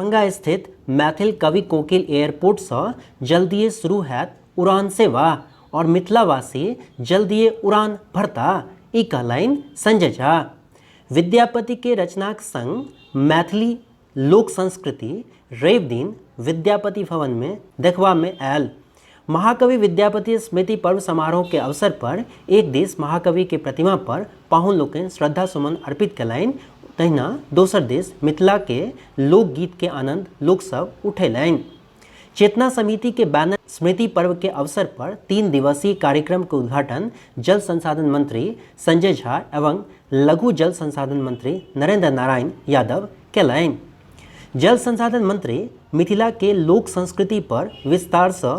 दरभंगा स्थित मैथिल कवि कोकिल एयरपोर्ट सँ जल्दिए शुरू हैत उड़ान सेवा और मिथिलावासी जल्दिए उड़ान भरता, ई कहलनि संजय झा। विद्यापति के रचनाक संग मैथिली लोक संस्कृति रवि दिन विद्यापति भवन में देखबा में आयल। महाकवि विद्यापति स्मृति पर्व समारोह के अवसर पर एक दिस महाकवि के प्रतिमा पर पाहुन लोकनि श्रद्धा सुमन अर्पित कयलनि, तहिना दोसर दिस मिथिला के लोकगीत के आनंद लोक सब उठेलनि। चेतना समिति के बैनर स्मृति पर्व के अवसर पर 3 दिवसीय कार्यक्रम के उद्घाटन जल संसाधन मंत्री संजय झा एवं लघु जल संसाधन मंत्री नरेंद्र नारायण यादव कयलनि। जल संसाधन मंत्री मिथिला के लोक संस्कृति पर विस्तार सँ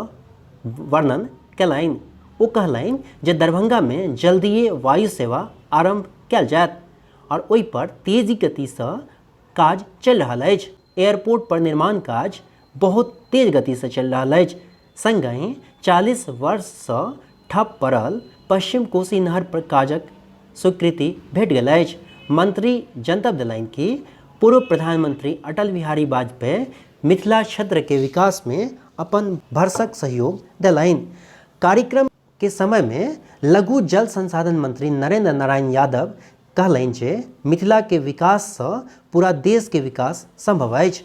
वर्णन कयलनि। ओ कहलनि जे दरभंगा मे जल्दिए वायु सेवा आरंभ कयल जायत और ओहि पर तेजी गति सँ काज चलि रहल अछि। एयरपोर्ट पर निर्माण काज बहुत तेज गति सँ चलि रहल अछि। संगहि 40 वर्ष सँ ठप पड़ल पश्चिम कोसी नहर पर काजक स्वीकृति भेट गेल अछि। मंत्री जनतब देलनि कि पूर्व प्रधानमंत्री अटल बिहारी वाजपेयी मिथिला क्षेत्र के विकास में अपन भरसक सहयोग देलनि। कार्यक्रम के समय में लघु जल संसाधन मंत्री नरेंद्र नारायण यादव कहलनि जे मिथिला के विकास सँ पूरा देश के विकास संभव अछि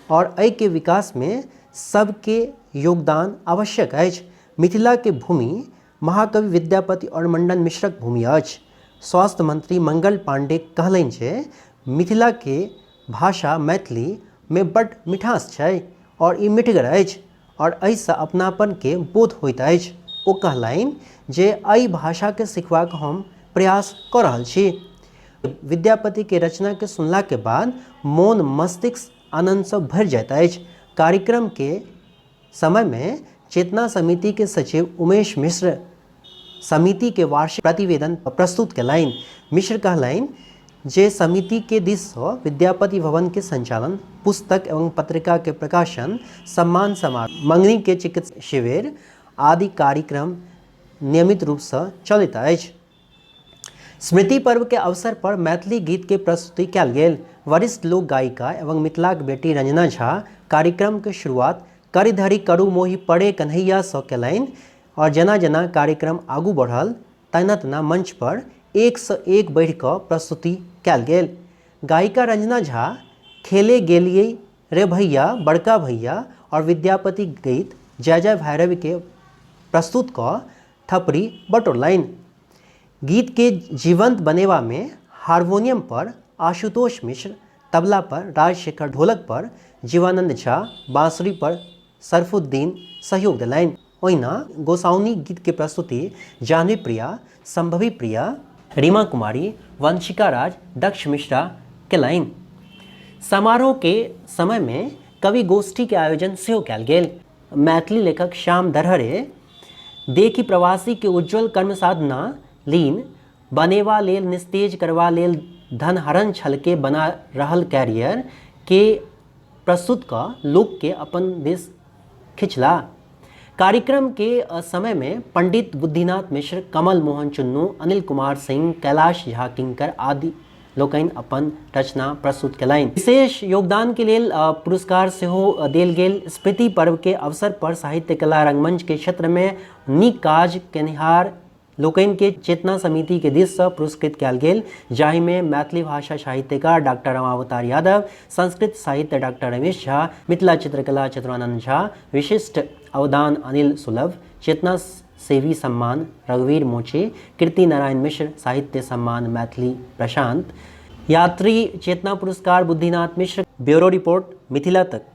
और एहि के विकास में सबके योगदान आवश्यक अछि। मिथिला के भूमि महाकवि विद्यापति और मंडन मिश्रक भूमि अछि। स्वास्थ्य मंत्री मंगल पांडे कहलनि जे मिथिला के भाषा मैथिली में बड मिठास छै और ई मिठगर अछि और एहिसँ अपनापन के बोध होइत अछि। ओ कहलनि जे एहि भाषा के सिखबाक हम प्रयास कऽ रहल छी। विद्यापति के रचना के सुनला के बाद मोन मस्तिष्क आनंद सँ भरि जाइत अछि। कार्यक्रम के समय में चेतना समिति के सचिव उमेश मिश्र समिति के वार्षिक प्रतिवेदन प्रस्तुत कयलनि। मिश्र कहलनि जे समिति के दिस सँ विद्यापति भवन के संचालन, पुस्तक एवं पत्रिका के प्रकाशन, सम्मान समारोह, मंगनी के चिकित्सा शिविर आदि कार्यक्रम नियमित रूप सँ चलैत अछि। स्मृति पर्व के अवसर पर मैथिली गीत के प्रस्तुति कयल गेल। वरिष्ठ लोक गायिका एवं मिथिलाक बेटी रंजना झा कार्यक्रम के शुरुआत करि धरि करु मोहि पड़े कन्हैया सँ कयलनि और जेना जेना कार्यक्रम आगू बढ़ल तहिना तहिना मंच पर एक सँ एक बढ़ि कऽ प्रस्तुति कयल गेल। गायिका रंजना झा खेले गेलियै रे भैया बड़का भैया और विद्यापति गीत जय जय भैरवि के प्रस्तुत कऽ थपड़ी बटोरलनि। गीत के जीवंत बनेबा मे हारमोनियम पर आशुतोष मिश्र, तबला पर राजशेखर, ढोलक पर जीवानंद झा, बांसुरी पर सरफुद्दीन सहयोग देलनि। ओहिना गोसाउनी गीत के प्रस्तुति जाह्नवी प्रिया, संभवी प्रिया, रीमा कुमारी, वंशिका राज, दक्ष मिश्रा केलनि। समारोह के समय मे कवि गोष्ठी के आयोजन सेहो कयल गेल। मैथिली लेखक श्याम दरहरे देखि प्रवासी के उज्ज्वल कर्म साधना लीन बनेबा लेल निस्तेज करबा लेल धन हरण छलके बना रहल कैरियर के प्रस्तुत कऽ लोक के अपन दिस खिंचला। कार्यक्रम के समय में पंडित बुद्धिनाथ मिश्र, कमल मोहन चुन्नू, अनिल कुमार सिंह, कैलाश झा किंकर आदि लोकनि अपन रचना प्रस्तुत कयलनि। विशेष योगदान के लेल पुरस्कार सेहो देल गेल। स्मृति पर्व के अवसर पर साहित्य कला रंगमंच के क्षेत्र में नीक काज केनिहार लोकनि के चेतना समिति के दिस सँ पुरस्कृत कयल गेल, जाहि मे मैथिली भाषा साहित्यकार डॉक्टर रामावतार यादव, संस्कृत साहित्य डॉक्टर रमेश झा, मिथिला चित्रकला चतुरानंद झा, विशिष्ट अवदान अनिल सुलभ, चेतना सेवी सम्मान रघुवीर मोचे, कीर्ति नारायण मिश्र साहित्य सम्मान मैथिली प्रशांत, यात्री चेतना पुरस्कार बुद्धिनाथ मिश्र। ब्यूरो रिपोर्ट, मिथिला तक।